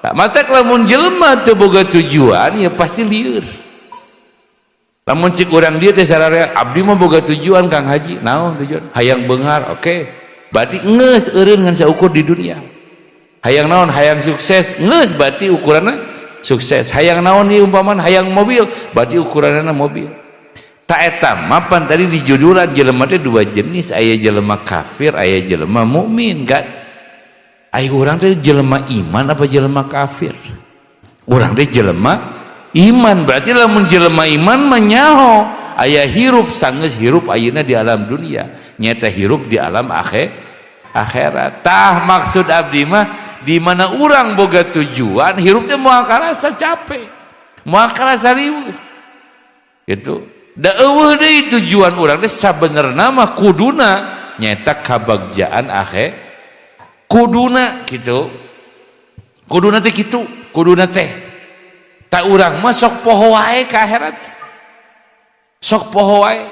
Tak matak lamun jelema teu boga tujuan ya pasti lieur. Lamun cik urang dieu teh sararea, "Abdi mah boga tujuan, Kang Haji." "Naon tujuan?" "Hayang beunghar." Oke. Okay. Berarti geus eureun ngan saukur di dunia. "Hayang naon?" "Hayang sukses." Geus, berarti ukuranna sukses. "Hayang naon ieu umpaman?" "Hayang mobil." Berarti ukuranna mobil. Tak eta mapan tadi di judulan jelema teh dua jenis, aya jelema kafir, aya jelema mukmin kan. Ayo, urang teh jelema iman apa jelema kafir? Urang teh jelema iman. Berarti lamun jelema iman menyaho aya hirup sanggeus hirup ayeuna di alam dunia, nyata hirup di alam akhirat. Tah, maksud abdi mah di mana urang boga tujuan, hirup teh moal karasa capek, moal karasa riweuh gitu. Da eueuh deui tujuan urang teh sabenerna mah kuduna nyata kabagjaan akhir, kuduna gitu, kuduna teh gitu, kuduna teh. Tak urang mah sok poho wae ka akhirat, sok poho wae.